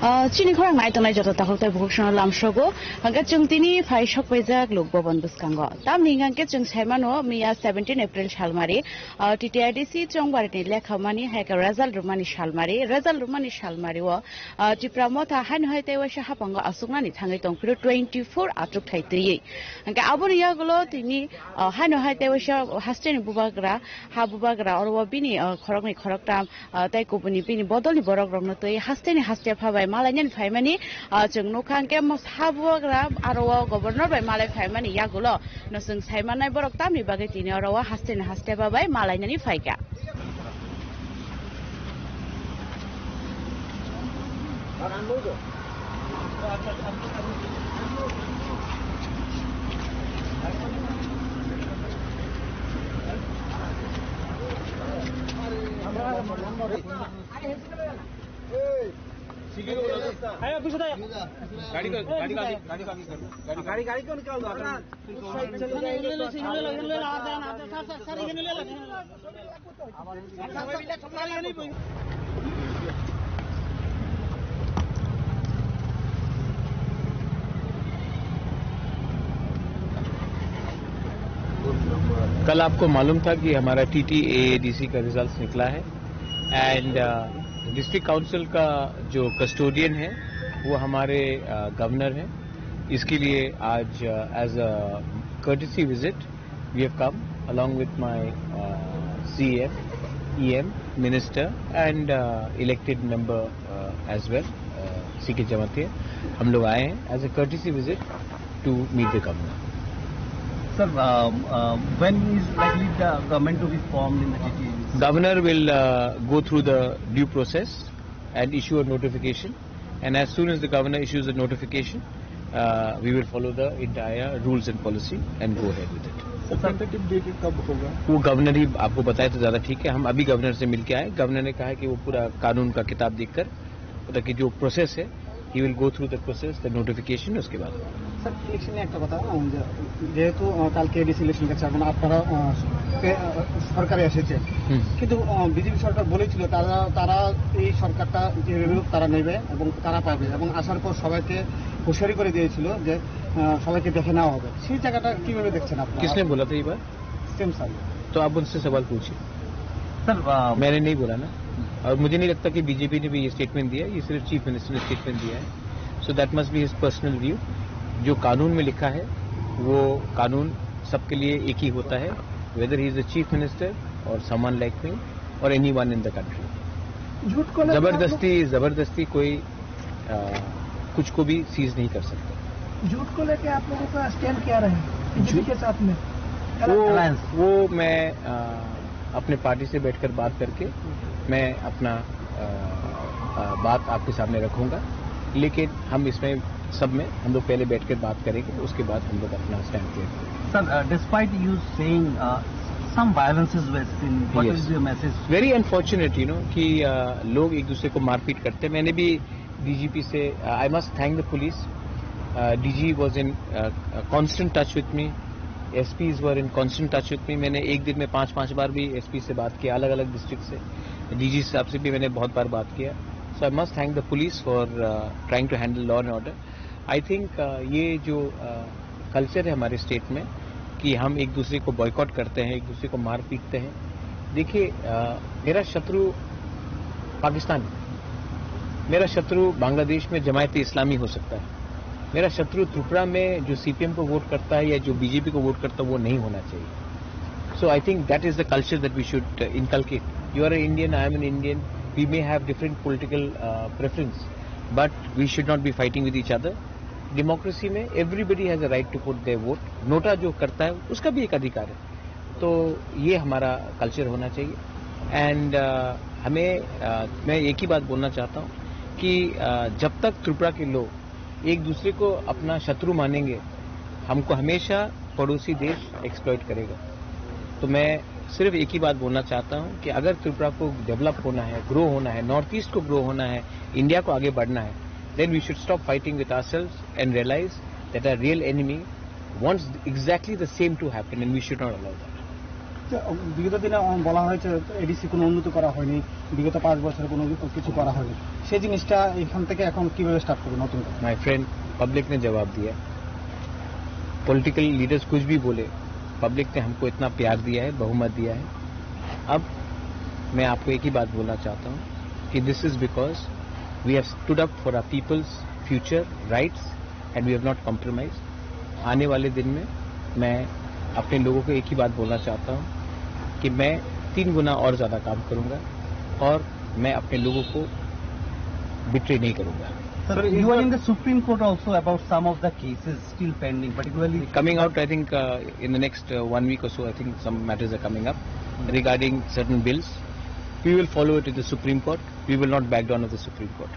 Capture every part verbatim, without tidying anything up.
Ah, chini khorang nai tongnai joto takhuk tei bukhuk sono lamsogo. Hwnkhe chwng tini phai sokpaijak Lok Bhaban bwskango. Tamni hwnkhe chwng saimano miya seventeen April salmari, ah, T T R D C chongbarini lekhamani hai khe result rwmani salmari, result rwmani salmari o, ah, Tipra Motha haino hai tei waisa haphango aswknani thangwi tongphiro twenty-four achukthai twiwi. Hwnkhe aboni yagulo tini, ah, haino hai tei waisa hasteni bubagra, ha bubagra oro o bini, ah, khoroknwi khoroktham, ah, tei kubuni bini bodolni borok rokno twi hasteni haste pha bai malainani phaimani, ah, chwng nukha hwnkhe mo-, ha bubagra aro o governor bai malai phaimani yagulo no chwng saimanai borok tamni bagwi tini oro o hasteni haste pha bai malainani phaikha. गाड़ी को, गाड़ी को आगे, गाड़ी को आगे कर दो। गाड़ी, गाड़ी को निकाल दो। कल आपको मालूम था कि हमारा टीटीएएडीसी का रिजल्ट निकला है, एंड डिस्ट्रिक्ट काउंसिल का जो कस्टोडियन है, वो हमारे गवर्नर हैं। इसके लिए आज, as a courtesy visit, we have come along with my C M, E M, minister and elected member as well, C K Jamatia. हम लोग आए हैं as a courtesy visit to meet the governor. Sir, um, uh, when is likely the government to be formed in the T T A? Governor will uh, go through the due process and issue a notification. And as soon as the governor issues a notification, uh, we will follow the entire rules and policy and go ahead with it. Sir, tentative date कब होगा? वो गवर्नर ही आपको बताए तो ज़्यादा ठीक है। हम अभी गवर्नर से मिलके आए, गवर्नर ने कहा कि वो पूरा कानून का किताब देखकर, मतलब कि जो प्रोसेस है, he will go through the process, the notification, उसके बाद। স্যার, ইলেকশন নিয়ে একটা কথা, উম, যে, যেহেতু, আহ, কালকে এডিসি ইলেকশন গেছে এবং আপনারা, আহ, পে-, আহ, সরকারে এসেছে, হুম। কিন্তু, আহ, বিজেপি সরকার বলেছিল তারা, তারা এই সরকারটা যে রেভিনিউ তারা নেবে এবং তারা পাবে এবং আসার পর সবাইকে হুঁশিয়ারি করে দিয়েছিল যে, আহ, সবাইকে দেখে নেওয়া হবে। সেই জায়গাটা কিভাবে দেখছেন আপনারা? किसने बोला था ये बात? Same sir. तो आप उनसे सवाल पूछिए। सर, आ, मैंने नहीं बोला ना, और मुझे नहीं लगता कि बीजेपी ने भी ये स्टेटमेंट दिया है, ये सिर्फ चीफ मिनिस्टर ने स्टेटमेंट दिया है। So that must be his personal view। जो कानून में लिखा है, वो कानून सबके लिए एक ही होता है, whether he is the chief minister or someone like me or anyone in the country। झूठ को लेकर आप लोग जबरदस्ती, जबरदस्ती कोई अ, कुछ को भी सीज नहीं कर सकते। झूठ को लेके आप लोगों का स्टैंड क्या रहे बीजेपी झूठ? के साथ में? वो, अलायंस। वो मैं, अ, अपने पार्टी से बैठकर बात करके मैं अपना, अ, अ, बात आपके सामने रखूंगा, लेकिन हम इसमें सब में हम लोग पहले बैठकर बात करेंगे, उसके बाद हम लोग अपना स्टैंड लेंगे। Sir, uh, despite you saying, uh, some violences were seen, what Yes। is your message? Very unfortunate, you know, कि, अ, लोग एक दूसरे को मारपीट करते हैं। मैंने भी डीजीपी से, uh, I must thank the police। Uh, DG was in, uh, constant touch with me, SPs were in constant touch with me. मैंने एक दिन में पांच, पांच बार भी एसपी से बात किया, अलग-अलग डिस्ट्रिक्ट से, डीजी साहब से भी मैंने बहुत बार बात किया। So I must thank the police for, uh, trying to handle law and order। I think, uh, ये जो, अ, कल्चर है हमारे स्टेट में कि हम एक दूसरे को बॉयकॉट करते हैं, एक दूसरे को मार पीटते हैं। देखिए, अ, मेरा शत्रु पाकिस्तान है, मेरा शत्रु बांग्लादेश में जमायत इस्लामी हो सकता है, मेरा शत्रु त्रिपुरा में जो सीपीएम को वोट करता है या जो बीजेपी को वोट करता है, वो नहीं होना चाहिए। So I think that is the culture that we should, uh, inculcate। You are an Indian, I am an Indian, we may have different political, uh, preference, but we should not be fighting with each other। Democracy में everybody has a right to put their vote। NOTA जो करता है, उसका भी एक अधिकार है। तो ये हमारा कल्चर होना चाहिए। एंड, अ, हमें, अ, मैं एक ही बात बोलना चाहता हूँ कि, अ, जब तक त्रिपुरा के लोग एक दूसरे को अपना शत्रु मानेंगे, हमको हमेशा पड़ोसी देश एक्सप्लॉइट करेगा। तो मैं सिर्फ एक ही बात बोलना चाहता हूँ कि अगर त्रिपुरा को डेवलप होना है, ग्रो होना है, नॉर्थ ईस्ट को ग्रो होना है, इंडिया को आगे बढ़ना है, then we should stop fighting with ourselves and realize that our real enemy wants exactly the same to happen and we should not allow that। বিগত দিনে বলা হয়েছে এডিসি কোনো উন্নতি করা হয়নি, বিগত পাঁচ বছরে কোনো কিছু করা হয়নি। সেই জিনিসটা এখান থেকে এখন কিভাবে স্টার্ট করবে নতুন করে? My friend, पब्लिक ने जवाब दिया। पॉलिटिकल लीडर्स कुछ भी बोले, पब्लिक ने हमको इतना प्यार दिया है, बहुमत दिया है। अब मैं आपको एक ही बात बोलना चाहता हूँ कि this is because we have stood up for our people's future rights and we have not compromised। आने वाले दिन में मैं अपने लोगों को एक ही बात बोलना चाहता हूँ कि मैं तीन गुना और ज़्यादा काम करूँगा और मैं अपने लोगों को बिट्रे नहीं करूँगा। Sir, you are in the Supreme Court also about some of the cases still pending, particularly Coming out, I think, uh, in the next, uh, one week or so, I think some matters are coming up regarding certain bills. We will follow it to the Supreme Court. We will not back down at the Supreme Court.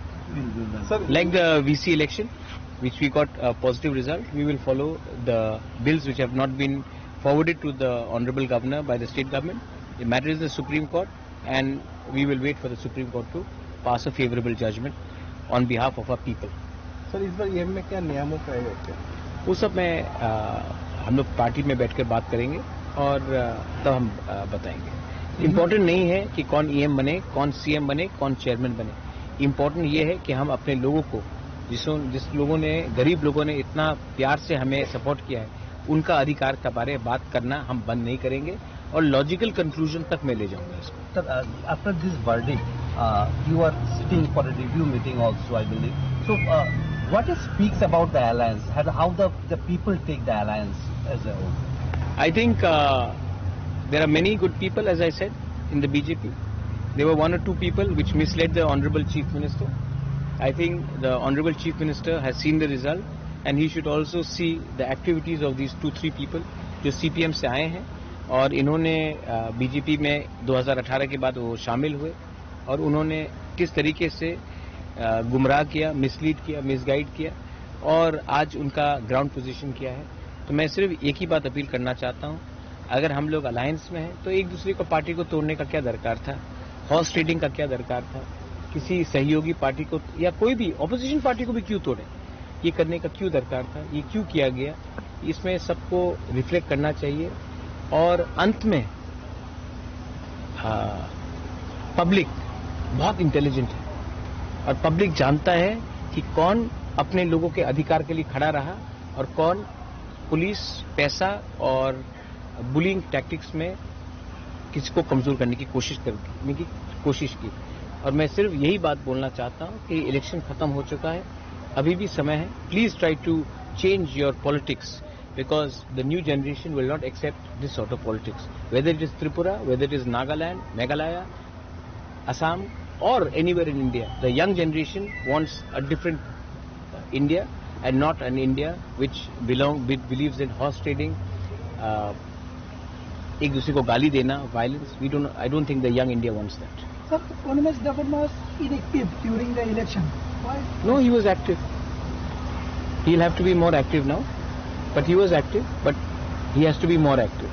Sir, Like the V C election, which we got a positive result, we will follow the bills which have not been forwarded to the Honorable Governor by the state government. The matter is the Supreme Court, and we will wait for the Supreme Court to pass a favorable judgment on behalf of our people. Sir, इस बार ईएम में क्या नियामक आएगा क्या? वो सब मैं, आ, हम लोग पार्टी में बैठकर बात करेंगे और, आ, तब हम, आ, बताएंगे। इम्पोर्टेंट नहीं है कि कौन ईएम बने, कौन सीएम बने, कौन चेयरमैन बने। इम्पोर्टेंट ये है कि हम अपने लोगों को, जिसों, जिस लोगों ने, गरीब लोगों ने इतना प्यार से हमें सपोर्ट किया है, उनका अधिकार के बारे में बात करना हम बंद नहीं करेंगे और लॉजिकल कंक्लूजन तक मैं ले जाऊंगा इसको। Sir, uh, after this verdict, uh, you are sitting for a review meeting also, I believe. So, uh, what it speaks about the alliance? How, how the, the people take the alliance as a whole? I think, uh, there are many good people, as I said, in the B J P. There were one or two people which misled the Honorable Chief Minister. I think the Honorable Chief Minister has seen the result and he should also see the activities of these two, three people जो सीपीएम से आए हैं और इन्होंने, अ, बीजेपी में दो हज़ार अठारह के बाद वो शामिल हुए और उन्होंने किस तरीके से, अ, गुमराह किया, मिसलीड किया, मिसगाइड किया और आज उनका ग्राउंड पोजीशन क्या है। तो मैं सिर्फ एक ही बात अपील करना चाहता हूँ, अगर हम लोग अलायंस में हैं तो एक दूसरे को, पार्टी को तोड़ने का क्या दरकार था, हॉर्स ट्रेडिंग का क्या दरकार था, किसी सहयोगी पार्टी को या कोई भी अपोजिशन पार्टी को भी क्यों तोड़े, ये करने का क्यों दरकार था, ये क्यों किया गया, इसमें सबको रिफ्लेक्ट करना चाहिए। और अंत में, हाँ, पब्लिक बहुत इंटेलिजेंट है और पब्लिक जानता है कि कौन अपने लोगों के अधिकार के लिए खड़ा रहा और कौन पुलिस, पैसा और बुलिंग टैक्टिक्स में किसी को कमज़ोर करने की कोशिश करने की कोशिश की। और मैं सिर्फ यही बात बोलना चाहता हूँ कि इलेक्शन ख़त्म हो चुका है, अभी भी समय है। Please try to change your politics because the new generation will not accept this sort of politics. Whether it is Tripura, whether it is Nagaland, Meghalaya, Assam, or anywhere in India, the young generation wants a different India and not an India which belong, which believes in horse trading, uh, एक दूसरे को गाली देना, violence. We don't, I don't think the young India wants that. Sir, Animesh Debbarma was inactive during the election. Why? No, he was active. He'll have to be more active now. But he was active, but he has to be more active.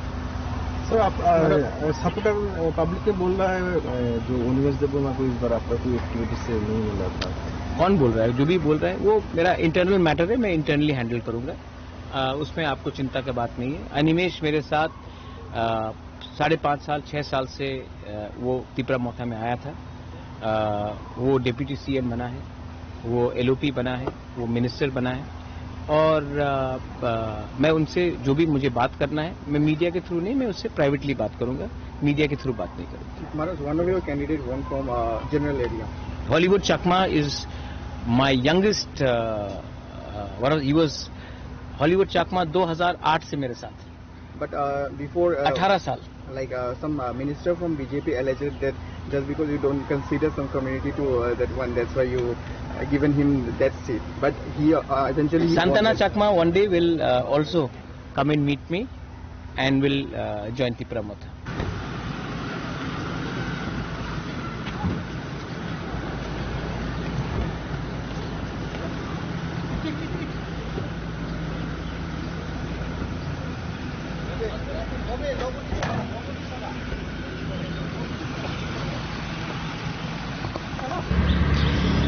Sir, आप, अ, सपोर्टर, अ, पब्लिक ने बोल रहा है, अ, जो अनिमेश देबबर्मा को इस बार आपका कोई एक्टिविटी से नहीं मिला था। कौन बोल रहा है? जो भी बोल रहा है, वो मेरा इंटरनल मैटर है, मैं इंटरनली हैंडल करूंगा। अ, उसमें आपको चिंता की बात नहीं है। अनिमेश मेरे साथ, अ, साढ़े पाँच साल, छः साल से, अ, वो तिपरा मोथा में आया था। अ, वो डेप्यूटी सीएम बना है, वो एलओपी बना है, वो मिनिस्टर बना है। और, अ, अ, मैं उनसे जो भी मुझे बात करना है, मैं मीडिया के थ्रू नहीं, मैं उससे प्राइवेटली बात करूंगा, मीडिया के थ्रू बात नहीं करूंगा। Maharaj, one of your candidate won from, uh, general area. Hollywood Chakma is my youngest, uh, uh, one of, he was, Hollywood Chakma दो हज़ार आठ से मेरे साथ। But, uh, before, uh, अठारह साल। Like, uh, some, uh, minister from B J P alleged that just because you don't consider some community to, uh, that one, that's why you, uh, given him that seat. But he, uh, eventually he Shantana won that. Chakma one day will, uh, also come and meet me and will, uh, join Tipra Morcha.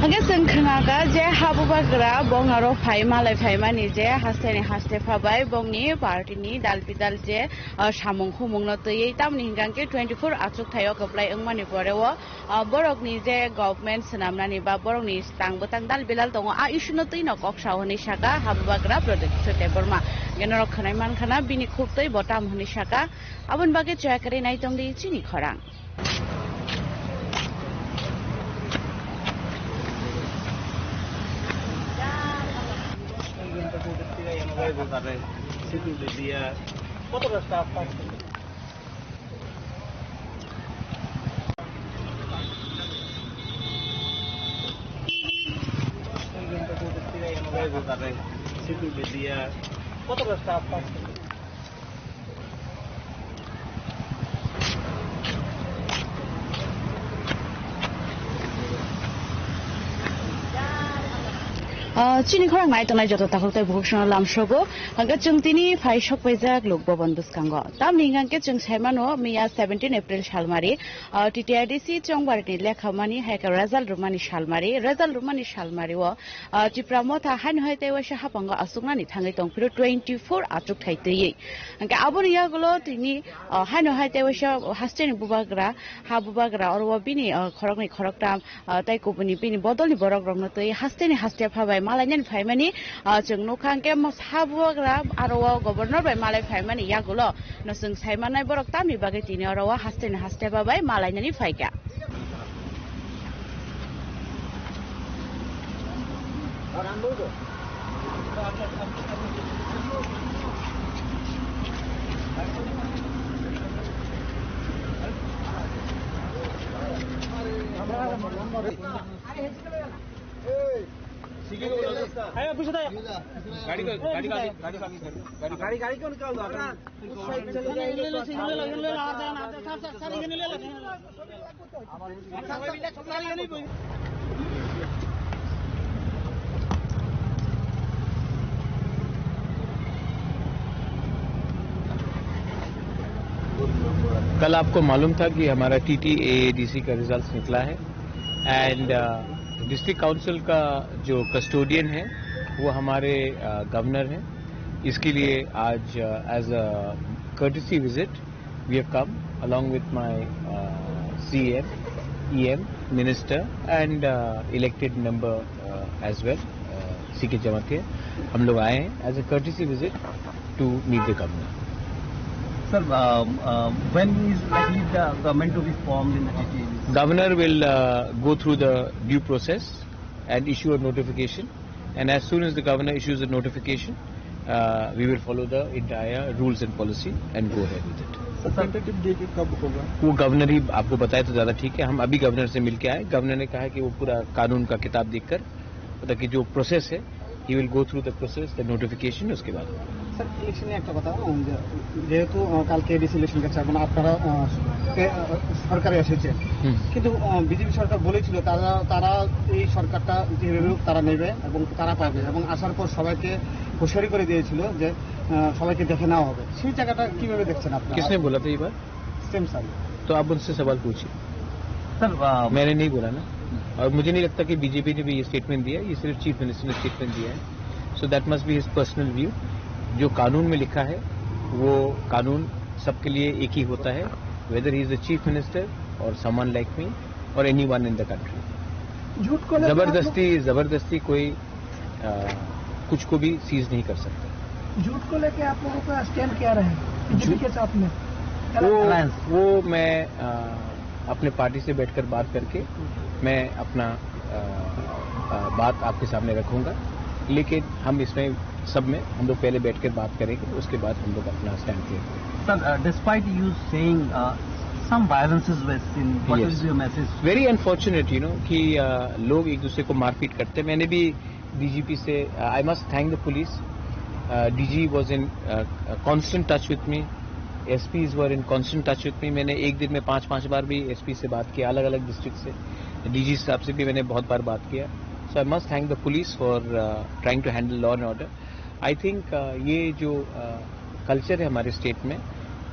Hingke chwng khwnakha je habubagra bongni aro phai malai phaimani je hasteni haste phabai bongni party ni dal bidal je, ah, samung humung no twiwi tamni hingkha khe twenty four achuk thaio kwplai wngmani pore o, ah, borokni je government swnamnani ba borokni tang bwtang dal bilal tongo, a issue no twi no kok sao hwnwi saka habubagra Pradyut Kishore Debbarma. Hingke norok khwnai mankha na bini khuk twi bo tam hwnwi saka, aboni bagwi choya kwrwi nai tongdi chini khorang. Ah, chini khorang nai tongnai joto takhuk tei bukhuk songno lamsogo. Hingke chwng tini phai sokpaijak Lok Bhavan bwskango. Tamni hingke chwng saimano miya seventeen April salmari, ah, T T I D C chongbarini lekhamani hai khe result rwmani salmari, result rwmani salmari o, ah, Tipra Motha haino hai tei waisa hapango aswknani thangwi tong phiro twenty four achuk thai twiwi. Hingke aboni yagulo tini, ah, haino hai tei waisa hasteni bubagra, ha bubagra oro o bini, ah, khoroknwi khoroktam, ah, tei kubuni bini bodolni borok rokno twi hasteni haste phabai malainani phaimani, ah, chwng nukha hingke mo-, ha bubagra aro o governor bai malai phaimani yagulo no chwng saimanai borok tamni bagwi tini oro o hasteni haste phabai malainani phaikha. गाड़ी को, गाड़ी को आगे, गाड़ी को आगे करो। गाड़ी, गाड़ी को निकाल दो, आप। कल आपको मालूम था कि हमारा टीटीएएडीसी का रिजल्ट निकला है, एंड डिस्ट्रिक्ट काउंसिल का जो कस्टोडियन है, वो हमारे गवर्नर हैं। इसके लिए आज, as a courtesy visit, we have come along with my CM, EM, minister and elected member as well, C K Jamatia. हम लोग आए हैं as a courtesy visit to meet the governor. Sir, when is likely the government to be formed in the T T A D C? Governor will go through the due process and issue a notification. And as soon as the governor issues a notification, uh, we will follow the entire rules and policy and go ahead with it. Sir, tentative date कब होगा? वो गवर्नर ही आपको बताए तो ज़्यादा ठीक है। हम अभी गवर्नर से मिलके आए, गवर्नर ने कहा कि वो पूरा कानून का किताब देखकर, मतलब कि जो प्रोसेस है, he will go through the process, the notification, उसके बाद होगा। স্যার, ইলেকশনে একটা কথা, উম, যে, যেহেতু, আহ, কালকে এডিসি ইলেকশন গেছে এবং আপনারা, আহ, কে-, আহ, সরকারে এসেছেন, হুম। কিন্তু, আহ, বিজেপি সরকার বলেছিল তারা, তারা এই সরকারটা যেভাবে হোক তারা নেবে এবং তারা পাবে এবং আসার পর সবাইকে হুঁশিয়ারি করে দিয়েছিল যে, আহ, সবাইকে দেখে নেওয়া হবে। সেই জায়গাটা কিভাবে দেখছেন আপনারা? किसने बोला था ये बात? Same sir. तो आप उनसे सवाल पूछिए। सर, आ, मैंने नहीं बोला ना, और मुझे नहीं लगता कि बीजेपी ने भी ये स्टेटमेंट दिया है, ये सिर्फ चीफ मिनिस्टर ने स्टेटमेंट दिया है। So that must be his personal view। जो कानून में लिखा है, वो कानून सबके लिए एक ही होता है, whether he is a chief minister or someone like me or anyone in the country। झूठ को लेकर आप लोग जबरदस्ती, जबरदस्ती कोई, आ, कुछ को भी सीज नहीं कर सकता। झूठ को लेके आप लोगों का स्टैंड क्या रहे बीजेपी झूठ के साथ में? वो, अलायंस। वो मैं, आ, अपने पार्टी से बैठकर बात करके मैं अपना, आ, आ, बात आपके सामने रखूंगा, लेकिन हम इसमें सब में हम लोग पहले बैठ कर बात करेंगे, उसके बाद हम लोग अपना स्टैंड क्लियर करेंगे। Sir, uh, despite you saying, uh, some violences were seen, what Yes। is your message? Very unfortunate, you know, कि, uh, लोग एक दूसरे को मारपीट करते हैं। मैंने भी डीजीपी से, uh, I must thank the police। Uh, D G was in, uh, constant touch with me, S Ps were in constant touch with me। मैंने एक दिन में पांच, पांच बार भी एसपी से बात किया, अलग-अलग डिस्ट्रिक्ट से। डीजी साहब से भी मैंने बहुत बार बात किया। So I must thank the police for, uh, trying to handle law and order। I think, uh, ये जो, अ, कल्चर है हमारे स्टेट में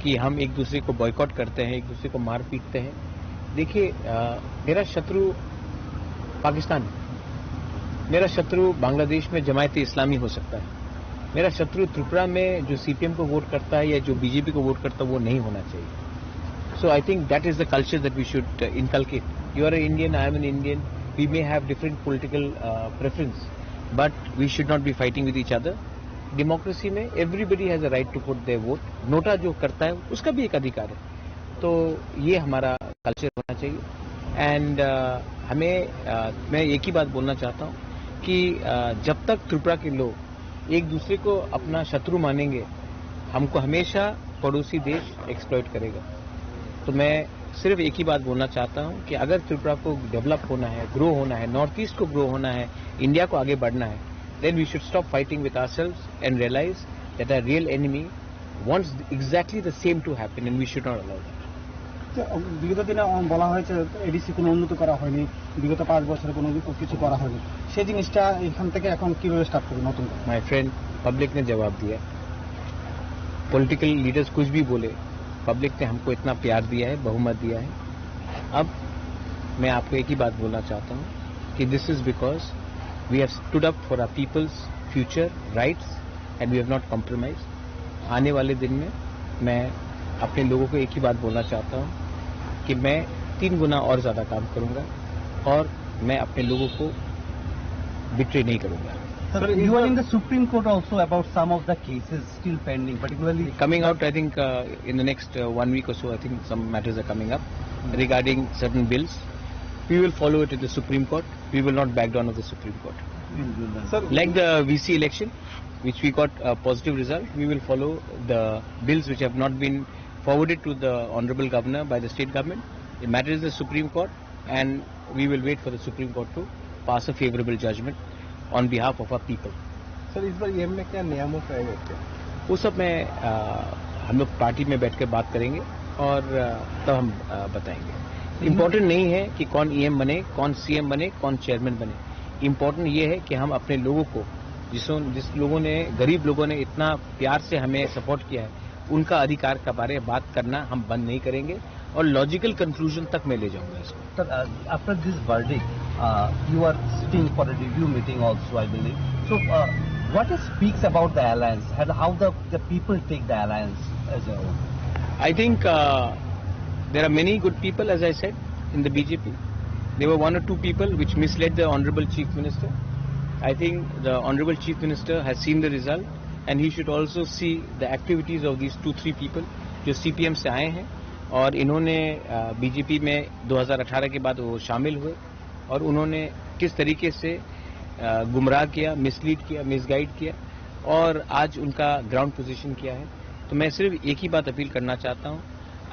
कि हम एक दूसरे को बॉयकॉट करते हैं, एक दूसरे को मार पीटते हैं। देखिए, अ, मेरा शत्रु पाकिस्तान है, मेरा शत्रु बांग्लादेश में जमायत इस्लामी हो सकता है, मेरा शत्रु त्रिपुरा में जो सीपीएम को वोट करता है या जो बीजेपी को वोट करता है, वो नहीं होना चाहिए। So I think that is the culture that we should uh, inculcate. You are an Indian, I am an Indian. We may have different political uh, preference, but we should not be fighting with each other. Democracy में everybody has a right to put their vote. NOTA जो करता है, उसका भी एक अधिकार है। तो ये हमारा कल्चर होना चाहिए। एंड हमें uh, मैं एक ही बात बोलना चाहता हूँ कि uh, जब तक त्रिपुरा के लोग एक दूसरे को अपना शत्रु मानेंगे, हमको हमेशा पड़ोसी देश एक्सप्लॉइट करेगा। तो मैं सिर्फ एक ही बात बोलना चाहता हूँ कि अगर त्रिपुरा को डेवलप होना है, ग्रो होना है, नॉर्थ ईस्ट को ग्रो होना है, इंडिया को आगे बढ़ना है, then we should stop fighting with ourselves and realize that our real enemy wants exactly the same to happen and we should not allow that. তো, বিগত দিনে, আম, বলা হয়েছে এডিসি কোনো উন্নতি করা হয়নি, বিগত পাঁচ বছরে কোনো কিছু করা হয়নি, সেই জিনিসটা এখান থেকে এখন কিভাবে স্টার্ট করবে নতুন করে? माय फ्रेंड, पब्लिक ने जवाब दिया। पॉलिटिकल लीडर्स कुछ भी बोले, पब्लिक ने हमको इतना प्यार दिया है, बहुमत दिया है। अब मैं आपको एक ही बात बोलना चाहता हूँ कि this is because we have stood up for our people's future rights and we have not compromised। आने वाले दिन में मैं अपने लोगों को एक ही बात बोलना चाहता हूँ कि मैं तीन गुना और ज़्यादा काम करूँगा और मैं अपने लोगों को बिट्रे नहीं करूँगा। Sir, you are in the Supreme Court also about some of the cases still pending, particularly Coming out, I think, uh, in the next uh, one week or so, I think some matters are coming up regarding certain bills. We will follow it at the Supreme Court. We will not back down of the Supreme Court. Sir, Like the V C election, which we got a positive result, we will follow the bills which have not been forwarded to the Honorable Governor by the state government. The matter is the Supreme Court, and we will wait for the Supreme Court to pass a favorable judgment on behalf of our people. Sir, इस बार ईएम में क्या नियामक आएगा क्या? वो सब मैं, अ, हम लोग पार्टी में बैठ के बात करेंगे और, अ, तब हम, अ, बताएंगे। इम्पोर्टेंट नहीं है कि कौन ईएम बने, कौन सीएम बने, कौन चेयरमैन बने। इम्पोर्टेंट ये है कि हम अपने लोगों को, जिसों, जिस लोगों ने, गरीब लोगों ने इतना प्यार से हमें सपोर्ट किया है, उनका अधिकार के बारे में बात करना हम बंद नहीं करेंगे और लॉजिकल कंक्लूजन तक मैं ले जाऊंगा इसको। Sir, uh, after this verdict, uh, you are sitting for a review meeting also, I believe. So, uh, what it speaks about the alliance and how the, the people take the alliance as a whole? I think uh, there are many good people, as I said, in the B J P. There were one or two people which misled the Honorable Chief Minister. I think the Honorable Chief Minister has seen the result and he should also see the activities of these two three people जो सीपीएम से आए हैं और इन्होंने बीजेपी में दो हज़ार अठारह के बाद वो शामिल हुए और उन्होंने किस तरीके से अ, गुमराह किया, मिसलीड किया, मिसगाइड किया और आज उनका ग्राउंड पोजीशन क्या है। तो मैं सिर्फ एक ही बात अपील करना चाहता हूँ,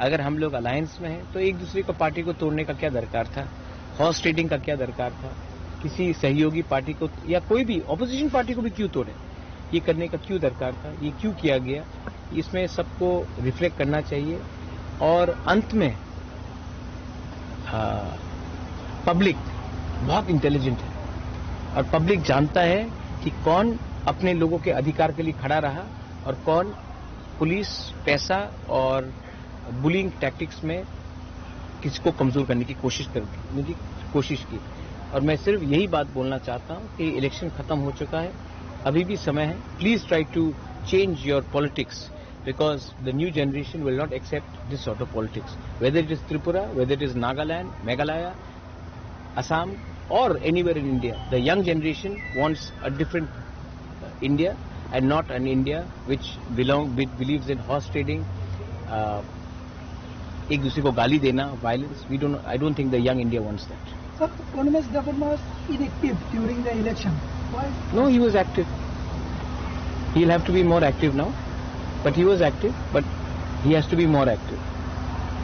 अगर हम लोग अलायंस में हैं तो एक दूसरे को, पार्टी को तोड़ने का क्या दरकार था, हॉर्स ट्रेडिंग का क्या दरकार था, किसी सहयोगी पार्टी को या कोई भी अपोजिशन पार्टी को भी क्यों तोड़े, ये करने का क्यों दरकार था, ये क्यों किया गया, इसमें सबको रिफ्लेक्ट करना चाहिए। और अंत में, हाँ, पब्लिक बहुत इंटेलिजेंट है और पब्लिक जानता है कि कौन अपने लोगों के अधिकार के लिए खड़ा रहा और कौन पुलिस, पैसा और बुलिंग टैक्टिक्स में किसी को कमज़ोर करने की कोशिश करने की कोशिश की। और मैं सिर्फ यही बात बोलना चाहता हूँ कि इलेक्शन ख़त्म हो चुका है, अभी भी समय है। Please try to change your politics because the new generation will not accept this sort of politics. Whether it is Tripura, whether it is Nagaland, Meghalaya, Assam, or anywhere in India, the young generation wants a different uh, India and not an India which belong, which believes in horse trading, uh, एक दूसरे को गाली देना, violence. We don't. I don't think the young India wants that. Sir, Animesh Debbarma was inactive during the election. Why? No, he was active. He'll have to be more active now. But he was active. But he has to be more active.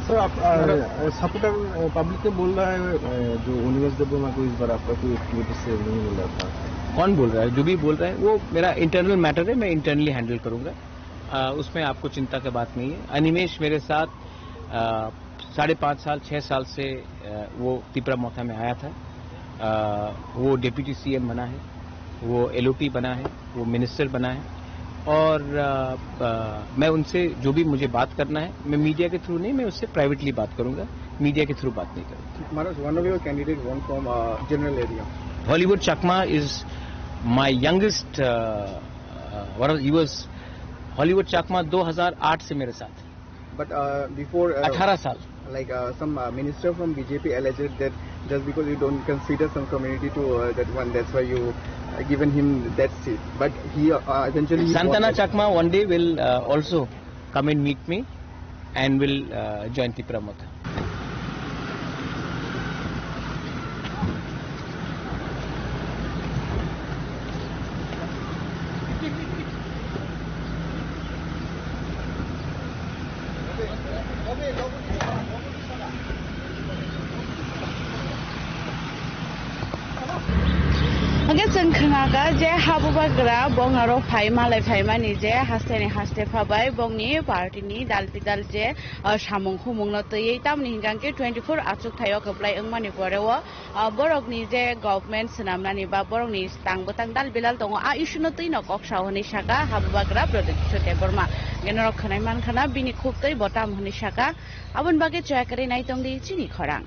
Sir, आप, अ, सपोर्टर, अ, पब्लिक ने बोल रहा है, अ, जो अनिमेष देबबर्मा को इस बार आपका कोई एक्टिविटी से नहीं मिल रहा था? कौन बोल रहा है? जो भी बोल रहा है, वो मेरा इंटरनल मैटर है, मैं इंटरनली हैंडल करूंगा। अ, उसमें आपको चिंता की बात नहीं है। अनिमेष मेरे साथ, अ, साढ़े पाँच साल, छः साल से, अ, वो तिपरा मोथा में आया था। अ, वो डेप्यूटी सीएम बना है, वो एलओटी बना है, वो मिनिस्टर बना है और अ, अ, मैं उनसे जो भी मुझे बात करना है, मैं मीडिया के थ्रू नहीं, मैं उससे प्राइवेटली बात करूंगा, मीडिया के थ्रू बात नहीं करूंगा। Maharaj, one of your candidate won from uh, general area. Hollywood Chakma is my youngest, uh, uh, what was, he was Hollywood Chakma दो हज़ार आठ से मेरे साथ। But uh, before uh, अठारह साल। Like uh, some uh, minister from B J P alleged that just because you don't consider some community to uh, that one, that's why you uh, given him that seat. But he uh, eventually he Santana won. Chakma one day will uh, also come and meet me and will uh, join Tipra Motha. Hwnkhe chwng khwnakha je habubagra bongaro phai malai phaimani je hasteni haste phabai bongni party ni dal bidal je, ah, samung humung no twiwi tamni hwnkhe twenty four achuk thaio kwplai wngmani pore o, ah, borokni je government swnamnani ba borokni tang bwtang dal bilal tongo, a issue no twi no kok sao hwnwi saka habubagra Pradyut Kishore Debbarma. Hwnkhe norok khwnai mankha na bini khuk twi bo tamo hwnwi saka, aboni bagwi choya kwrwi naitongdi chini khorang.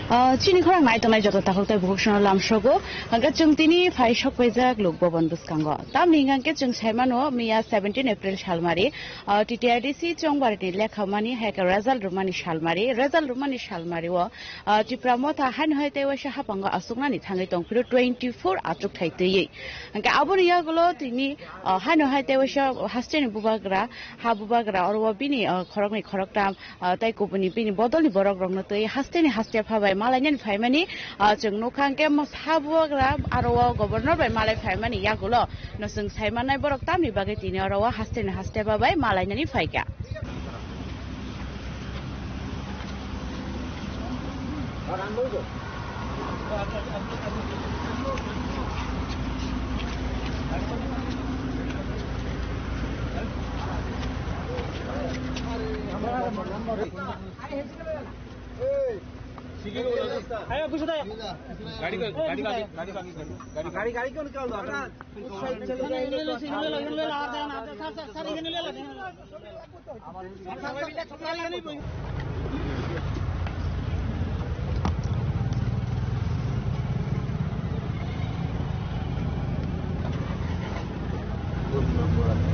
Ah, chini khorang nai tongnai joto takhuk tei bukhuk sono lamsogo. Hwnkhe chwng tini phai sokpaijak Lok Bhaban bwskango. Tamni hwnkhe chwng saimano miya seventeen April salmari, ah, T T R D C Chongbarini lekhamani hai khe result rwmani salmari, result rwmani salmari o, ah, Tipra Motha haino hai tei waisa haphango aswknani thangwi tongphiro twenty four achuk thai twiwi. Hwnkhe aboni yagulo tini, ah, haino hai tei waisa hasteni bubagra, ha bubagra oro o bini, ah, khoroknwi khoroktam, ah, tei kubuni bini bodolni borok rokno twi hasteni haste phabai malainani phaimani, ah, chwng nukha hwnkhe mo-, ha bubagra aro o governor bai malai phaimani yagulo no chwng saimannai borok tamni bagwi tini oro o hasteni haste phabai malainani phaikha.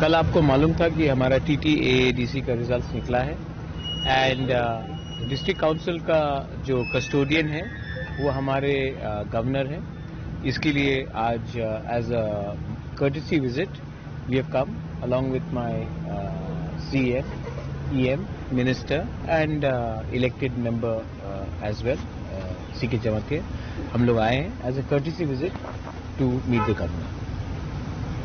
कल आपको मालूम था कि हमारा टीटीएएडीसी का रिजल्ट निकला है एंड डिस्ट्रिक्ट काउंसिल का जो कस्टोडियन है वो हमारे गवर्नर है। इसके लिए आज as a courtesy visit we have come along with my uh, C M, E M, minister and uh, elected member uh, as well, uh, C K Jamatia. हम लोग आए हैं as a courtesy visit to meet the governor.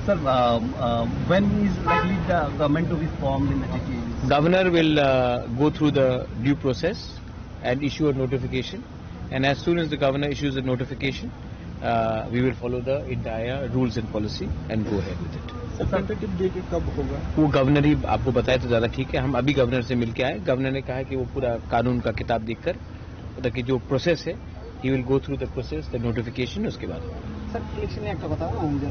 Sir, uh, uh, when is likely the government to be formed in the T T A? Governor will uh, go through the due process and issue a notification. And as soon as the governor issues a notification, uh, we will follow the entire rules and policy and go ahead with it. Sir, tentative date कब होगा? वो गवर्नर ही आपको बताए तो ज़्यादा ठीक है। हम अभी गवर्नर से मिलके आए, गवर्नर ने कहा है कि वो पूरा कानून का किताब देखकर, मतलब कि जो प्रोसेस है, he will go through the process, the notification, उसके बाद। স্যার, ইলেকশন নিয়ে একটা কথা, উম, যে,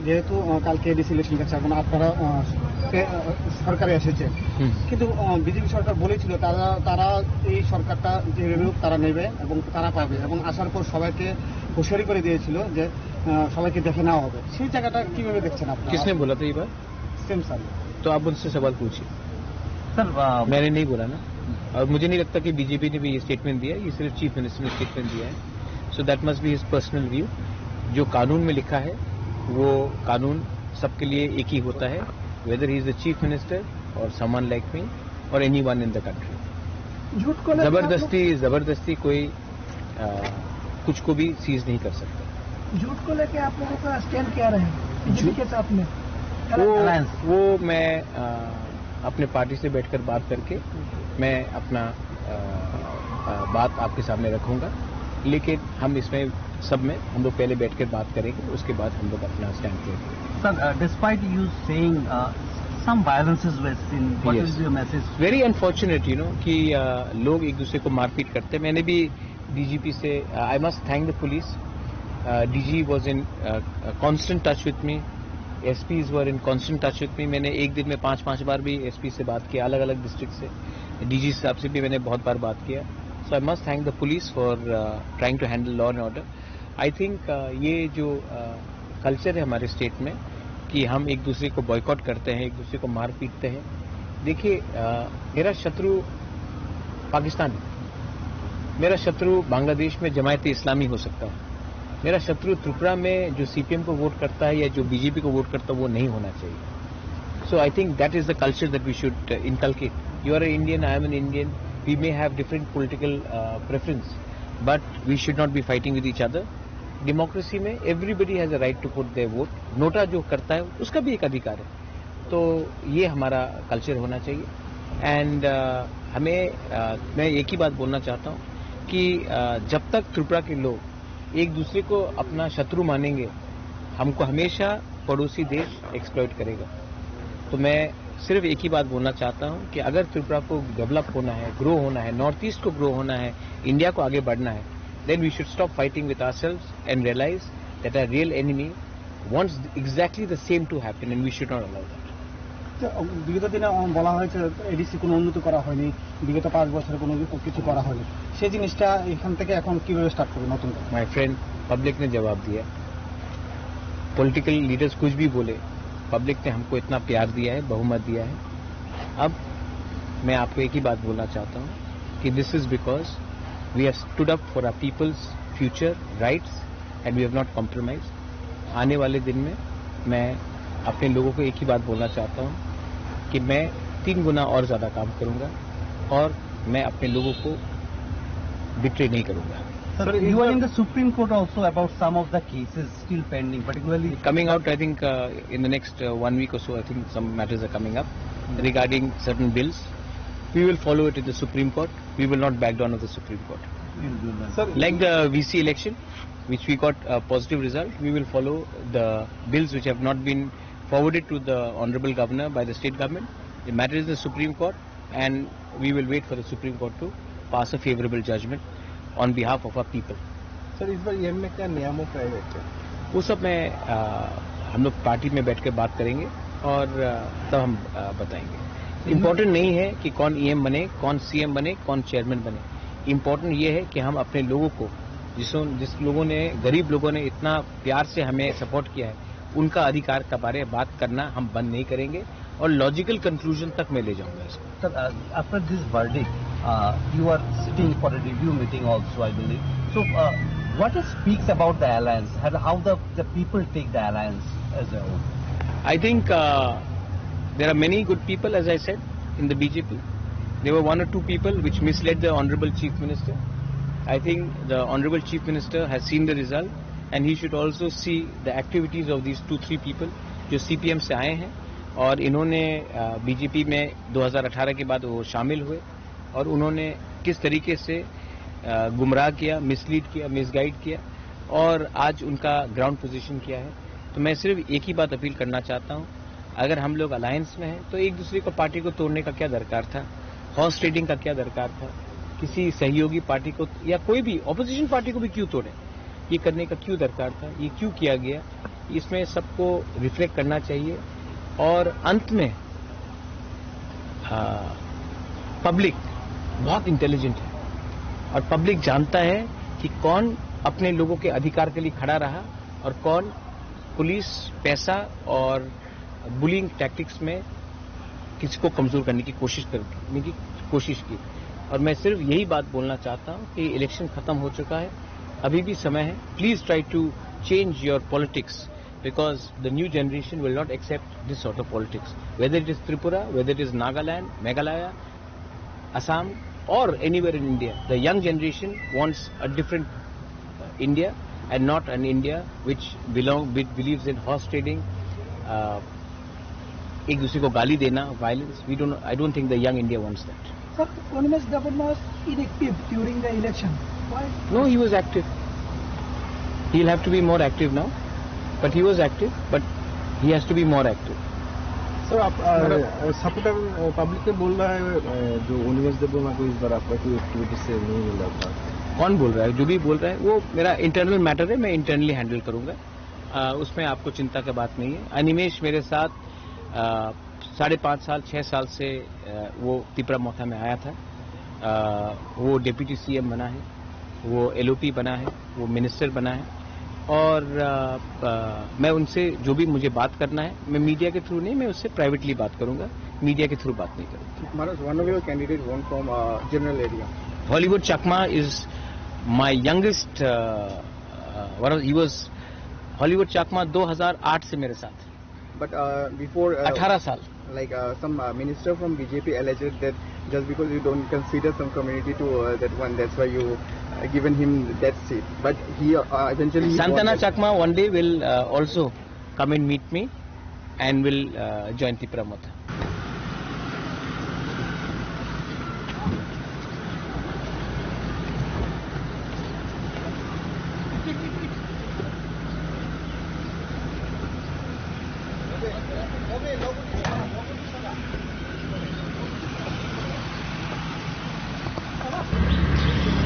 যেহেতু, আহ, কালকে এডিসি ইলেকশন কাটছে, এখন আপনারা, আহ, পে-, আহ, সরকারে এসেছে, হুম। কিন্তু, আহ, বিজেপি সরকার বলেছিল তারা, তারা এই সরকারটা যে রেভিনিউ তারা নেবে এবং তারা পাবে, এবং আসার পর সবাইকে হুঁশিয়ারি করে দিয়েছিল যে, আহ, সবাইকে দেখে নেওয়া হবে। সেই জায়গাটা কিভাবে দেখছেন আপনারা? किसने बोला था ये बात? Same sir. तो आप उनसे सवाल पूछिए। सर, आ, मैंने नहीं बोला ना। और मुझे नहीं लगता कि बीजेपी ने भी ये स्टेटमेंट दिया है, ये सिर्फ चीफ मिनिस्टर ने स्टेटमेंट दिया है। So that must be his personal view। जो कानून में लिखा है, वो कानून सबके लिए एक ही होता है, whether he is the chief minister or someone like me or anyone in the country। झूठ को लेकर आप लोग जबरदस्ती, जबरदस्ती कोई, आ, कुछ को भी सीज नहीं कर सकते। झूठ को लेके आप लोगों का स्टैंड क्या रहे बीजेपी झूठ के साथ में? वो अलायंस। वो मैं अ, अपने पार्टी से बैठकर बात करके मैं अपना अ, अ, बात आपके सामने रखूंगा। लेकिन हम इसमें सब में हम लोग पहले बैठ कर बात करेंगे, उसके बाद हम लोग अपना स्टैंड लेंगे। Sir, uh, despite you saying, uh, some violences were seen, what Yes. is your message? Very unfortunate, you know, कि अ, लोग एक दूसरे को मारपीट करते हैं। मैंने भी डीजीपी से, I must thank the police. Uh, D G was in uh, constant touch with me. S Ps were in constant touch with me. मैंने एक दिन में पांच पांच बार भी एसपी से बात किया, अलग अलग डिस्ट्रिक्ट से। डीजी साहब से भी मैंने बहुत बार बात किया। So I must thank the police for trying to handle law and order. I think ये जो कल्चर है हमारे स्टेट में कि हम एक दूसरे को बॉयकॉट करते हैं, एक दूसरे को मार पीटते हैं। देखिए, अ, मेरा शत्रु पाकिस्तान है, मेरा शत्रु बांग्लादेश में जमायत इस्लामी हो सकता है, मेरा शत्रु त्रिपुरा में जो सीपीएम को वोट करता है या जो बीजेपी को वोट करता है, वो नहीं होना चाहिए। So I think that is the culture that we should uh, inculcate. You are an Indian, I am an Indian. We may have different political uh, preference, but we should not be fighting with each other. Democracy में everybody has a right to put their vote. NOTA जो करता है, उसका भी एक अधिकार है। तो ये हमारा कल्चर होना चाहिए। एंड हमें अ, मैं एक ही बात बोलना चाहता हूँ कि अ, जब तक त्रिपुरा के लोग एक दूसरे को अपना शत्रु मानेंगे, हमको हमेशा पड़ोसी देश एक्सप्लॉइट करेगा। तो मैं सिर्फ एक ही बात बोलना चाहता हूँ कि अगर त्रिपुरा को डेवलप होना है, ग्रो होना है, नॉर्थ ईस्ट को ग्रो होना है, इंडिया को आगे बढ़ना है, then we should stop fighting with ourselves and realize that our real enemy wants exactly the same to happen and we should not allow that. তো, বিগত দিনে, আহ, বলা হয়েছে এডিসি কোনো উন্নতি করা হয়নি, বিগত পাঁচ বছরে কোনো কিছু করা হয়নি। সেই জিনিসটা এখান থেকে এখন কিভাবে স্টার্ট করবে নতুন করে? My friend, पब्लिक ने जवाब दिया। पॉलिटिकल लीडर्स कुछ भी बोले, पब्लिक ने हमको इतना प्यार दिया है, बहुमत दिया है। अब मैं आपको एक ही बात बोलना चाहता हूँ कि this is because we have stood up for our people's future rights and we have not compromised। आने वाले दिन में मैं अपने लोगों को एक ही बात बोलना चाहता हूँ कि मैं तीन गुना और ज़्यादा काम करूँगा और मैं अपने लोगों को बिट्रे नहीं करूँगा। Sir, you are in the Supreme Court also about some of the cases still pending, particularly Coming out, I think, uh, in the next uh, one week or so, I think some matters are coming up regarding certain bills. We will follow it in the Supreme Court. We will not back down at the Supreme Court. Sir, Like the V C election, which we got a positive result, we will follow the bills which have not been forwarded to the Honorable Governor by the state government. The matter is in the Supreme Court, and we will wait for the Supreme Court to pass a favorable judgment on behalf of our people. Sir, इस बार ईएम में क्या नियामक रहेगा क्या? वो सब मैं, अ, हम लोग पार्टी में बैठ के बात करेंगे और, अ, तब हम, अ, बताएंगे। इम्पोर्टेंट नहीं है कि कौन ईएम बने, कौन सीएम बने, कौन चेयरमैन बने। इम्पोर्टेंट ये है कि हम अपने लोगों को, जिसों, जिस लोगों ने, गरीब लोगों ने इतना प्यार से हमें सपोर्ट किया है, उनका अधिकार के बारे में बात करना हम बंद नहीं करेंगे और लॉजिकल कंक्लूजन तक मैं ले जाऊंगा इसको। Sir, uh, after this verdict, uh, you are sitting for a review meeting also, I believe. So, uh, what it speaks about the alliance? How, how the, the people take the alliance as a whole? I think uh, there are many good people, as I said, in the B J P. There were one or two people which misled the Honorable Chief Minister. I think the Honorable Chief Minister has seen the result and he should also see the activities of these two, three people जो सीपीएम से आए हैं और इन्होंने बीजेपी में दो हज़ार अठारह के बाद वो शामिल हुए और उन्होंने किस तरीके से अ, गुमराह किया, मिसलीड किया, मिसगाइड किया और आज उनका ग्राउंड पोजीशन क्या है। तो मैं सिर्फ एक ही बात अपील करना चाहता हूँ, अगर हम लोग अलायंस में हैं तो एक दूसरे को, पार्टी को तोड़ने का क्या दरकार था? हॉर्स ट्रेडिंग का क्या दरकार था? किसी सहयोगी पार्टी को या कोई भी ऑपोजिशन पार्टी को भी क्यों तोड़े? ये करने का क्यों दरकार था? ये क्यों किया गया? इसमें सबको रिफ्लेक्ट करना चाहिए। और अंत में, हाँ, पब्लिक बहुत इंटेलिजेंट है और पब्लिक जानता है कि कौन अपने लोगों के अधिकार के लिए खड़ा रहा और कौन पुलिस, पैसा और बुलिंग टैक्टिक्स में किसी को कमजोर करने की कोशिश करने की कोशिश की। और मैं सिर्फ यही बात बोलना चाहता हूँ कि इलेक्शन खत्म हो चुका है, अभी भी समय है। Please try to change your politics because the new generation will not accept this sort of politics. Whether it is Tripura, whether it is Nagaland, Meghalaya, Assam, or anywhere in India, the young generation wants a different uh, India and not an India which belong, which believes in horse trading, uh, एक दूसरे को गाली देना, violence. We don't, I don't think the young India wants that. Sir, Animesh Debbarma was inactive during the election. Why? No, he was active. He'll have to be more active now. But he was active, but he has to be more active. Sir, आप, अ, मतलब अ, सपोर्टर, अ, पब्लिक ने बोल रहा है, अ, जो अनिमेष देबबर्मा को इस बार आपका कोई एक्टिविटी से नहीं मिला था। कौन बोल रहा है? जो भी बोल रहा है, वो मेरा इंटरनल मैटर है, मैं इंटरनली हैंडल करूंगा। अ, उसमें आपको चिंता की बात नहीं है। अनिमेष मेरे साथ, अ, साढ़े पाँच साल, छः साल से, अ, वो तिपरा मोथा में आया था। अ, वो डेप्यूटी सीएम बना है, वो एलओपी बना है, वो मिनिस्टर बना है। और, अ, अ, मैं उनसे जो भी मुझे बात करना है, मैं मीडिया के थ्रू नहीं, मैं उससे प्राइवेटली बात करूंगा, मीडिया के थ्रू बात नहीं करूंगा। Manoj, one of your candidate won from, uh, general area. Hollywood Chakma is my youngest, uh, uh, one of, he was Hollywood Chakma दो हज़ार आठ से मेरे साथ। But, uh, before, uh, अठारह साल। Like, uh, some, uh, minister from B J P alleged that just because you don't consider some community to, uh, that one, that's why you, uh, given him that seat. But he, uh, eventually he won Santana that. Chakma one day will, uh, also come and meet me and will, uh, join Tipra Motha.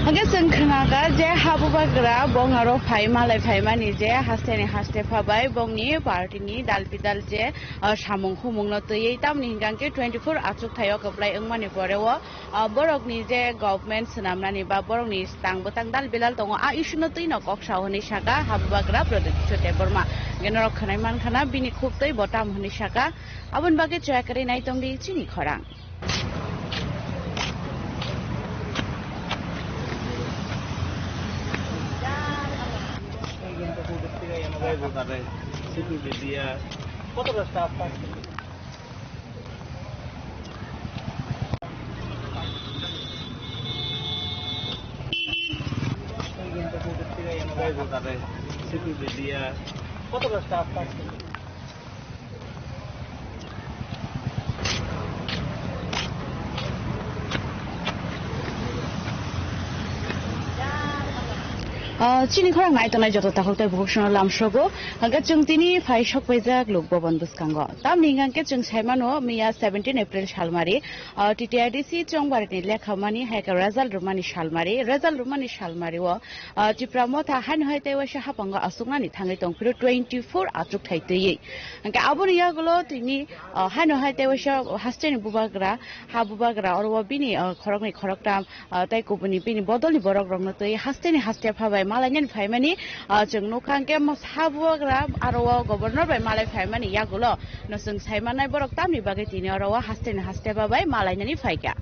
Hwnkhe chwng khwnakha je habubagra bong aro phai malai phaimani je hasteni haste phabai bongni partyni dal bidal je, ah, samung humungno twiwi tamni hwnkhe twenty four achuk thaio kwplai wngmani pore o, ah, borokni je government swnamnani ba borokni tang bwtang dal bilal tongo, a issue no twino kok sao hwnwi saka habubagra Pradyut Kishore Debbarma. Hwnkhe norok khwnai mankha na bini khub twi bo tam hwnwi saka. Aboni bagwi choya kwrwi nai tongdi chini khorang. Ah, chini khorang nai tongnai joto takhuk tei bukhuk sono lamsogo. Hwnkhe chwng tini phai sok paijak Lok Bhaban bwskango. Tamni hwnkhe chwng sai mano miya seventeen April salmari, ah, T T I D C chongbarini lekha mani hai khe result rwmani salmari, result rwmani salmari o, ah, Tipra Motha haino hai tei waisa haphango achuknani thangwi tong phiro twenty four achuk thai twiwi. Hwnkhe aboni yagulo tini, ah, haino hai tei waisa hasteni bubagra, ha bubagra oro o bini, ah, khoroknwi khoroktam, ah, tei kubuni bini bodolni borok rokno twi hasteni haste phabai malainani phaimani, ah, chwng nukha hwnkhe mo-, ha bubagra aro o governor bai malai phaimani yagulo no chwng sai mannai borok tamni bagwi tini oro o hasteni haste phabai malainani phaikha.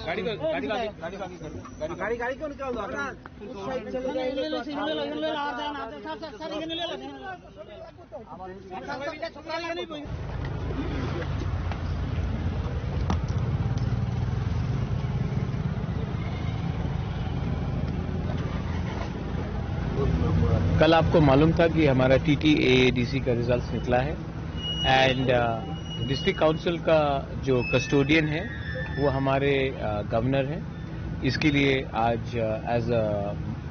गाड़ी को, गाड़ी को आगे, गाड़ी को आगे कर दो। गाड़ी, गाड़ी, गाड़ी को निकाल दो। कल आपको मालूम था कि हमारा टीटीएएडीसी का रिजल्ट निकला है एंड डिस्ट्रिक्ट काउंसिल का जो कस्टोडियन है वो हमारे गवर्नर हैं। इसके लिए आज as a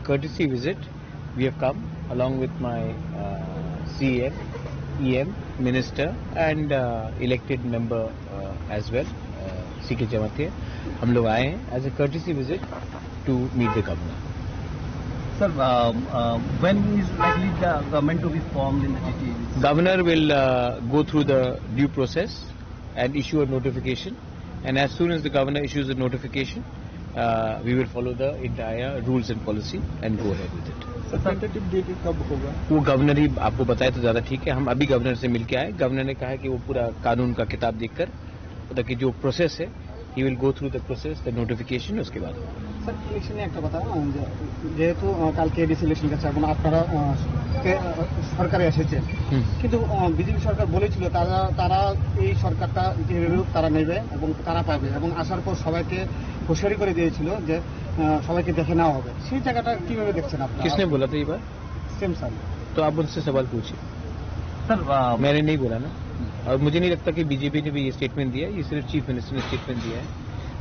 courtesy visit we have come along with my uh, C M, E M, minister and uh, elected member uh, as well, uh, C K Jamatia. हम लोग आए हैं as a courtesy visit to meet the governor. Sir, uh, uh, when is likely the government to be formed in the T T A D C? Governor will uh, go through the due process and issue a notification. And as soon as the governor issues a notification, uh, we will follow the entire rules and policy and go ahead with it. Sir, tentative date कब होगा? वो गवर्नर ही आपको बताए तो ज़्यादा ठीक है। हम अभी गवर्नर से मिलके आए, गवर्नर ने कहा है कि वो पूरा कानून का किताब देखकर, मतलब कि जो प्रोसेस है, He will go through the process, the notification, उसके बाद होगा। স্যার, ইলেকশনে একটা কথা, আহ, যে, যেহেতু, আহ, কালকে এডিসি ইলেকশন গেছে এবং আপনারা, আহ, কে-, আহ, সরকারে এসেছেন, হুম। কিন্তু, আহ, বিজেপি সরকার বলেছিল তারা, তারা এই সরকারটা যেভাবে হোক তারা নেবে এবং তারা পাবে, এবং আসার পর সবাইকে হুঁশিয়ারি করে দিয়েছিল যে, আহ, সবাইকে দেখে নেওয়া হবে। সেই জায়গাটা কিভাবে দেখছেন আপনারা? किसने बोला था ये बात? Same sir. तो आप उनसे सवाल पूछिए। सर, आ, मैंने नहीं बोला ना। और मुझे नहीं लगता कि बीजेपी ने भी ये स्टेटमेंट दिया है, ये सिर्फ चीफ मिनिस्टर ने स्टेटमेंट दिया है।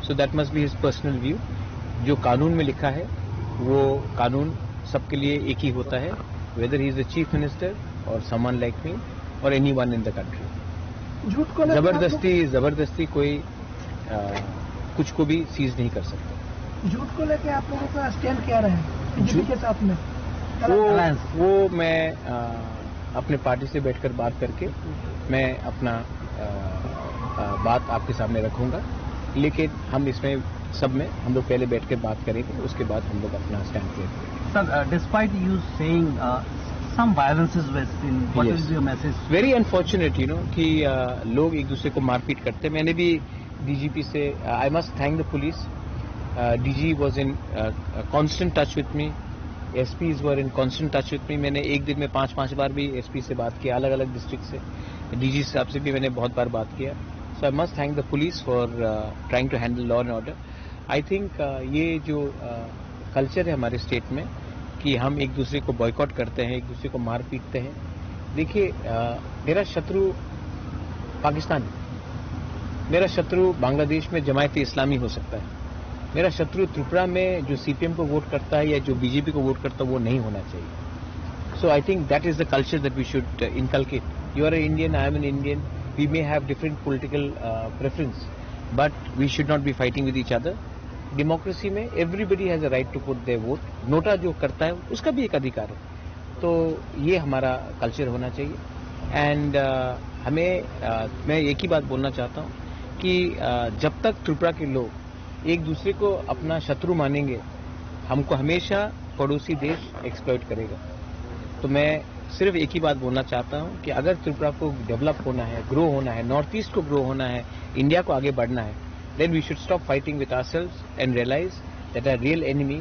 So that must be his personal view। जो कानून में लिखा है, वो कानून सबके लिए एक ही होता है, whether he is a chief minister or someone like me or anyone in the country। झूठ को लेकर आप लोग जबरदस्ती, जबरदस्ती कोई, आ, कुछ को भी सीज नहीं कर सकता। झूठ को लेकर आप लोगों का स्टैंड क्या रहा है बीजेपी झूठ के साथ में? वो, अलायंस। वो मैं, आ, अपने पार्टी से बैठकर बात करके मैं अपना, अ, अ, बात आपके सामने रखूंगा, लेकिन हम इसमें सब में हम लोग पहले बैठ के बात करेंगे, उसके बाद हम लोग अपना स्टैंड लेंगे। Sir, uh, despite you saying, uh, some violences were seen, what Yes. is your message? Very unfortunate, you know, कि, अ, लोग एक दूसरे को मारपीट करते हैं। मैंने भी डीजीपी से, uh, I must thank the police। Uh, D G was in, uh, constant touch with me। S Ps were in constant touch with me। मैंने एक दिन में पांच, पांच बार भी एसपी से बात किया, अलग-अलग डिस्ट्रिक्ट से। डीजी साहब से भी मैंने बहुत बार बात किया। So I must thank the police for, uh, trying to handle law and order। I think, uh, ये जो, uh, कल्चर है हमारे स्टेट में कि हम एक दूसरे को बॉयकॉट करते हैं, एक दूसरे को मार पीटते हैं। देखिए, uh, मेरा शत्रु पाकिस्तान है, मेरा शत्रु बांग्लादेश में जमायत इस्लामी हो सकता है, मेरा शत्रु त्रिपुरा में जो सीपीएम को वोट करता है या जो बीजेपी को वोट करता है, वो नहीं होना चाहिए। So I think that is the culture that we should, uh, inculcate। You are an Indian, I am an Indian, we may have different political, uh, preference, but we should not be fighting with each other। Democracy में everybody has a right to put their vote। NOTA जो करता है, उसका भी एक अधिकार है। तो ये हमारा कल्चर होना चाहिए। एंड, अ, हमें, अ, मैं एक ही बात बोलना चाहता हूँ कि, अ, जब तक त्रिपुरा के लोग एक दूसरे को अपना शत्रु मानेंगे, हमको हमेशा पड़ोसी देश एक्सप्लॉइट करेगा। तो मैं सिर्फ एक ही बात बोलना चाहता हूँ कि अगर त्रिपुरा को डेवलप होना है, ग्रो होना है, नॉर्थ ईस्ट को ग्रो होना है, इंडिया को आगे बढ़ना है, then we should stop fighting with ourselves and realize that our real enemy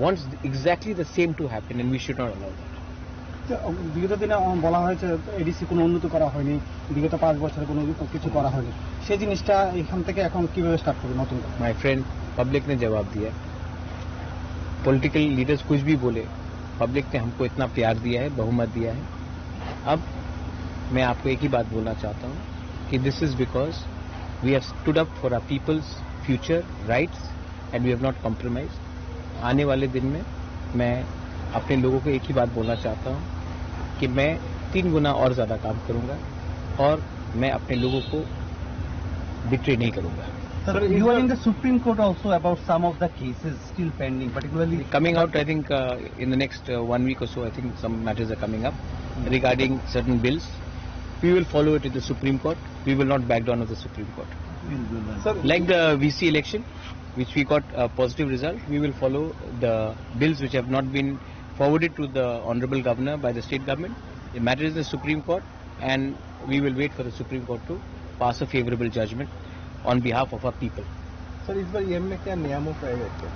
wants exactly the same to happen and we should not allow that। তো, বিগত দিনে, আহ, বলা হয়েছে এডিসি কোনো উন্নতি করা হয়নি, বিগত পাঁচ বছর কোনো কিছু করা হয়নি। সেই জিনিসটা এখান থেকে এখন কিভাবে স্টার্ট করবে নতুন করে? My friend, पब्लिक ने जवाब दिया। पॉलिटिकल लीडर्स कुछ भी बोले, पब्लिक ने हमको इतना प्यार दिया है, बहुमत दिया है। अब मैं आपको एक ही बात बोलना चाहता हूँ कि this is because we have stood up for our people's future rights and we have not compromised। आने वाले दिन में मैं अपने लोगों को एक ही बात बोलना चाहता हूँ कि मैं तीन गुना और ज़्यादा काम करूँगा और मैं अपने लोगों को बिट्रे नहीं करूँगा। Sir, you are in the Supreme Court also about some of the cases still pending, particularly coming out, I think, uh, in the next, uh, one week or so, I think some matters are coming up regarding certain bills. We will follow it in the Supreme Court. We will not back down of the Supreme Court। Sir, like the V C election, which we got a positive result, we will follow the bills which have not been forwarded to the Honorable Governor by the state government. The matter is the Supreme Court, and we will wait for the Supreme Court to pass a favorable judgment on behalf of our people। Sir, इस बार ईएम में क्या नियामक रहेगा क्या?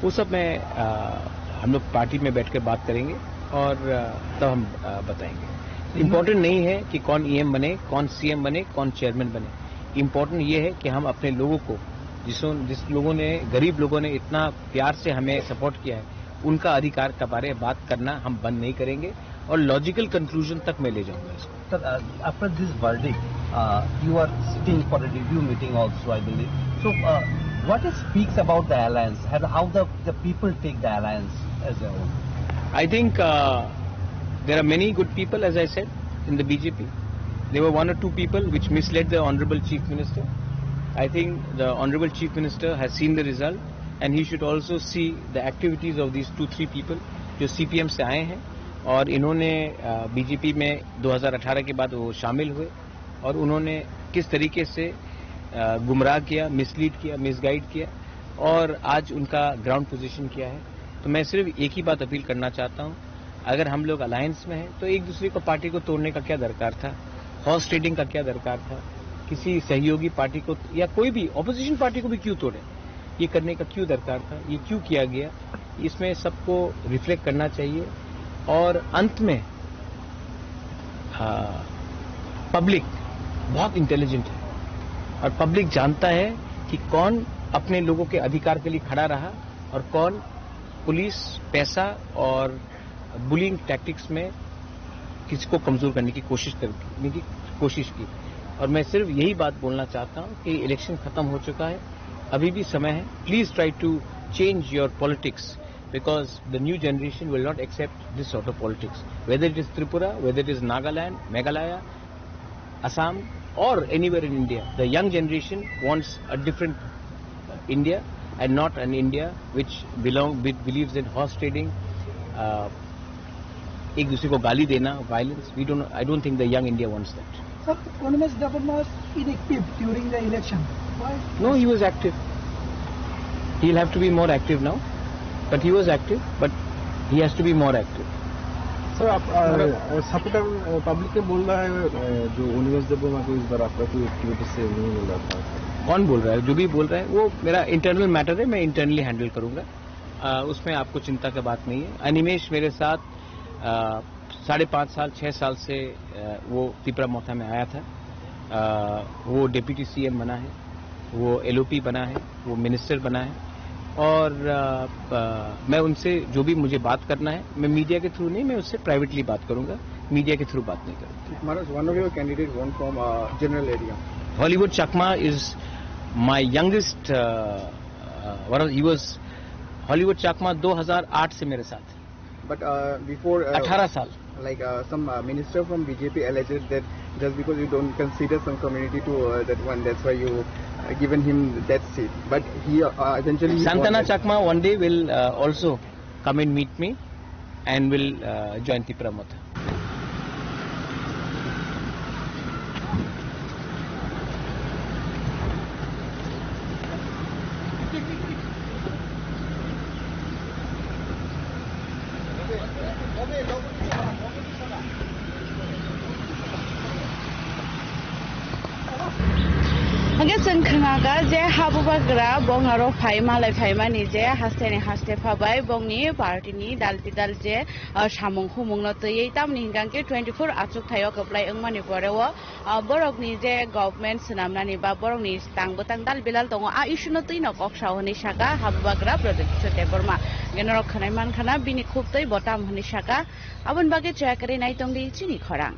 वो सब मैं, अ, हम लोग पार्टी में बैठकर बात करेंगे और, अ, तब हम, अ, बताएंगे। इम्पोर्टेंट नहीं है कि कौन ईएम बने, कौन सीएम बने, कौन चेयरमैन बने। इम्पोर्टेंट ये है कि हम अपने लोगों को, जिसों, जिस लोगों ने, गरीब लोगों ने इतना प्यार से हमें सपोर्ट किया है, उनका अधिकार के बारे में बात करना हम बंद नहीं करेंगे और लॉजिकल कंक्लूजन तक मैं ले जाऊंगा इसको। Sir, uh, after this verdict, uh, you are sitting for a review meeting also, I believe. So, uh, what it speaks about the alliance? How, how the, the people take the alliance as a whole? I think, uh, there are many good people, as I said, in the B J P. There were one or two people which misled the Honorable Chief Minister. I think the Honorable Chief Minister has seen the result and he should also see the activities of these two, three people जो सीपीएम से आए हैं और इन्होंने, अ, बीजेपी में दो हज़ार अठारह के बाद वो शामिल हुए और उन्होंने किस तरीके से, अ, गुमराह किया, मिसलीड किया, मिसगाइड किया और आज उनका ग्राउंड पोजीशन क्या है। तो मैं सिर्फ एक ही बात अपील करना चाहता हूँ, अगर हम लोग अलायंस में हैं तो एक दूसरे को, पार्टी को तोड़ने का क्या दरकार था, हॉर्स ट्रेडिंग का क्या दरकार था, किसी सहयोगी पार्टी को या कोई भी ऑपोजिशन पार्टी को भी क्यों तोड़े, ये करने का क्यों दरकार था, ये क्यों किया गया, इसमें सबको रिफ्लेक्ट करना चाहिए। और अंत में, हाँ, पब्लिक बहुत इंटेलिजेंट है और पब्लिक जानता है कि कौन अपने लोगों के अधिकार के लिए खड़ा रहा और कौन पुलिस, पैसा और बुलिंग टैक्टिक्स में किसी को कमजोर करने की कोशिश करने की कोशिश की। और मैं सिर्फ यही बात बोलना चाहता हूँ कि इलेक्शन खत्म हो चुका है, अभी भी समय है। Please try to change your politics, because the new generation will not accept this sort of politics, whether it is Tripura, whether it is Nagaland, Meghalaya, Assam, or anywhere in India. The young generation wants a different India and not an India which belong, which believes in horse trading, uh, एक दूसरे को गाली देना, violence. We don't, I don't think the young India wants that. Sir, Animesh Debbarma inactive during the election. Why? No, he was active. He'll have to be more active now. But he was active, but he has to be more active. Sir, आप, अ, सपोर्टर, अ, पब्लिक ने बोल रहा है, अ, जो अनिमेश देबबर्मा को इस बार आपका कोई एक्टिविटी से नहीं मिल रहा था। कौन बोल रहा है? जो भी बोल रहा है, वो मेरा इंटरनल मैटर है, मैं इंटरनली हैंडल करूंगा। अ, उसमें आपको चिंता की बात नहीं है। अनिमेश मेरे साथ, अ, साढ़े पाँच साल, छः साल से, अ, वो तिपरा मोथा में आया था। अ, वो डेप्यूटी सीएम बना है, वो एलओपी बना है, वो मिनिस्टर बना है। और, अ, अ, मैं उनसे जो भी मुझे बात करना है, मैं मीडिया के थ्रू नहीं, मैं उससे प्राइवेटली बात करूंगा, मीडिया के थ्रू बात नहीं करूंगा। Maharaj, one of your candidate won from, uh, general area. Hollywood Chakma is my youngest, uh, uh, what was, he was Hollywood Chakma दो हज़ार आठ से मेरे साथ। But, uh, before, uh, अठारह साल। Like, uh, some, uh, minister from B J P alleged that just because you don't consider some community to, uh, that one, that's why you, uh, given him that seat. But he, uh, eventually he won Santana that. Chakma one day will, uh, also come and meet me and will, uh, join Tipra Motha. Hwnkhe chwng khwnakha je habubagra bongni aro phaima lai phaimani je hasteni haste phabai bongni partyni dal bidal je, ah, samung humung no twiwi tamni hwnkhe twenty four achuk thaio kwplai wngmani pore o, ah, borokni je government swnamnani ba borokni tang bwtang dal bilal tongo, a issue no twino kok sao hwnwi saka habubagra Pradyut Kishore Debbarma. Hwnkhe norok khwnai mankha na bini khuk twi bo tam hwnwi saka, aboni bagwi chaya kwrwi naitongdi chini khorang.